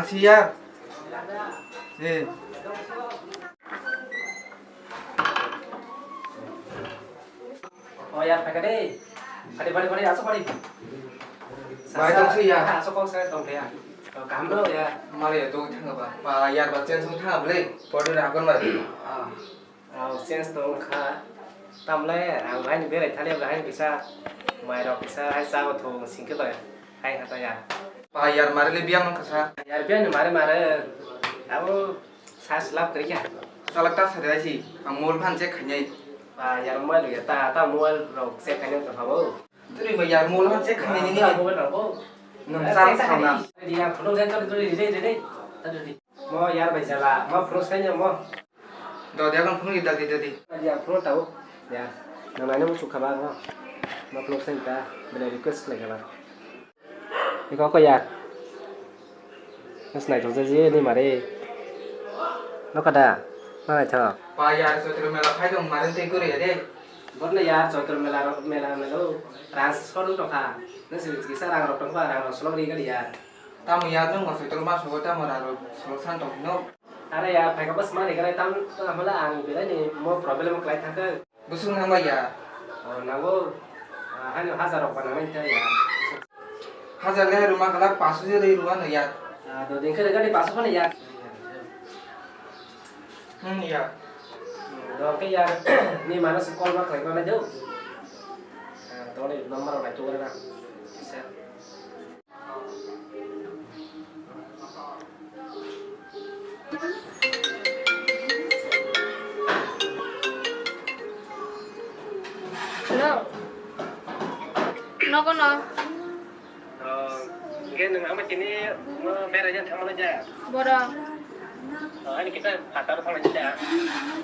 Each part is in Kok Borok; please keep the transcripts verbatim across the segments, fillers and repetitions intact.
Siya. Eh. Oh, yar, pakai deh. Padi, padi, padi, asok padi. Bai, tong si ya. Asok kok saya tong ya. Oh, kaham dong ya. Mari ya, tong thang apa? Pa, yar, ba, chen sung thang apa le? Photo na akon mari. Ah. Rok change tong kha. Tamle ang haini berai thani, haini kisa mairok kisa hai chama thung singke bai hai hata ya. Pa yar mare le biyang wng kha sa. Yar biyang ni mare mare. Abo sa slap kri kya. Salak ta sa dai si. Ang mol phan check khainai. Pa yar mobile ya ta, ta mobile rok check khainai ta phabo. Turi ba yar mol phan check khainai ni. Mobile rok. Nang sa sa na. Dia phone jen to duri duri duri. Mo yar bai jala, mo phone sai mo. Do dia kon phone dal di dal di. Dia phone tau. Ya. Nang nai mo sukha ba mo. Mo phone sai ta. Bela request khlai kha ba. Iko ko ya. Mas nai to je ni mare. No kada. Nai to. Pa ya so tro mela phai dong mare te kore ya de. Bor na ya so tro mela mela melo. Ras so dong to kha. Na se ki sa rang rok tong ba rang rok solo ri ga ya. Tamo ya nung ma so tro ma so tamo rang rok solo san tong no. Are ya, phaikha bas mani gana tam, tam hamla ang belai ni mo problem khlai thangkha. Busung nang ya. Oh, nango. Ah, hano hajar rok banang nai ta ya. Hajar le ruma kala pasu je le ruma no ya. Ah, do din kare gani pasu bana ya. Hmm, ya. Hmm, do ke ya, ni mana se call ma khlai ma do. Ah, to ni number rok nai tu na. Sir. Hello. Nogo no. Oh, hingke nwng ama tini, no, berai jan thangmani ja? Boro. Oh, ani kita phatar thangmani ja?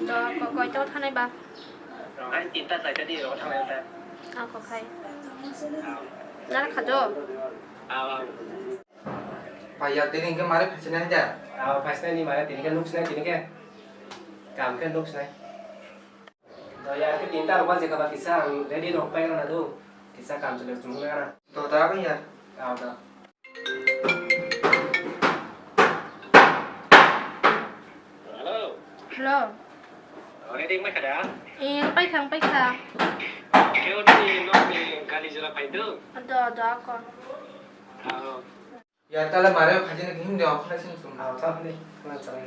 Do, ko, koi to thanai ba? Oh, ani tinta saita di, ro thangnai ta. Ah, ko khai. Oh. Nar khajo? Ah. Pa ya tini hingke mare phaisinai da? Ah, phaisinai ni mare tini ke nuksinai tini ke. Kam ke nuksinai. To ya ke tinta rok ba jeka ba kisa ang ready rok pai na do. Kisa kam chole chung na. To da ko ya. Ah, da. Hello. Hello. Ready mai kada? Eh, ang paikha, ang paikha. Keo ni nok ni gali jora pai do? Do, do, ako. Ah. Ya tala mare phajina kihim de okhna sing sung. Ah, ta ni, na chara.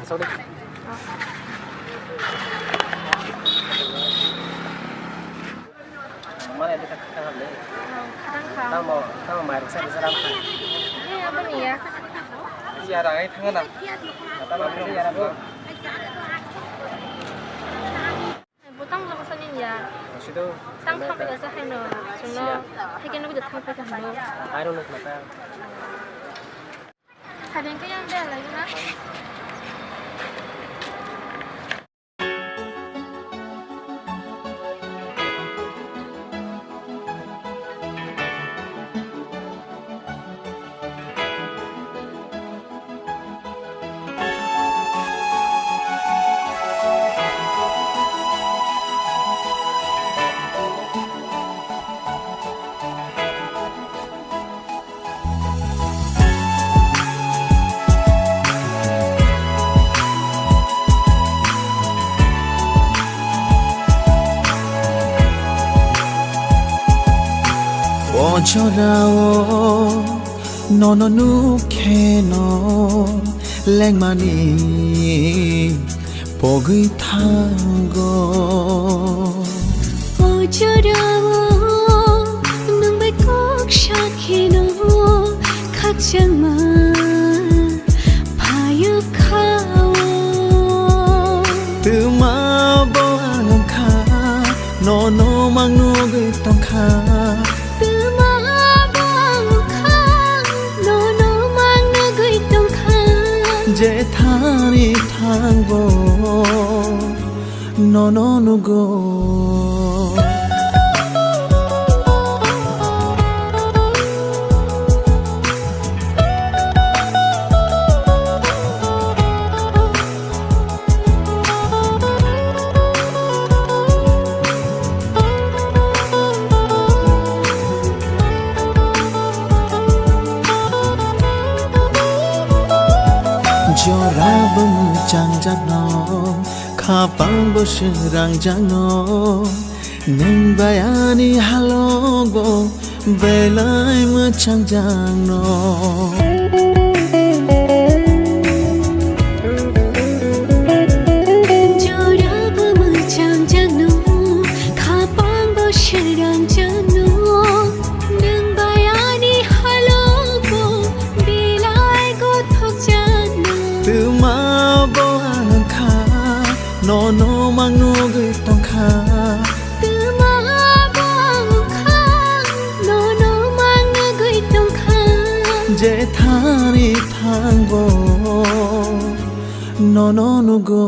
Asok de. Mana ini tak kata le. Kadang kau. Tamo, tamo mai rasa bisa rampa. Ini apa nih ya? Iya, ada air tengah dah. Kata mana ini ya, Bu? Botang jang sani ya. Sido. Tang thang pega sa hai no. Sungno. Hai keno bida thang pega hai no. Hai ro nuk mata. Hai beng ke yang de lai na. O jorao nono nukhe no lengmani pogwi thango. O jorao nwng bai kok sakheno khakchangma phaio khao. Twma bo ang wngkha, nono mang nugwi tongkha. Twma bo ang wngkha, nono mang nugwi tongkha. Jethani thangbo nono nugo. Jora bo mwchangjakno, khapang bo srangjakno, nwng bai ani halogo belai mwchangjakno. Jora bo mwchangjakno, khapang bo srangjakno, nwng bai ani halogo belai gothokjakno. Twma bo ang wngkha, nono mang nugwi tongkha. Twma bo ang wngkha, nono mang nugwi tongkha. Jethani thangbo nono nugo.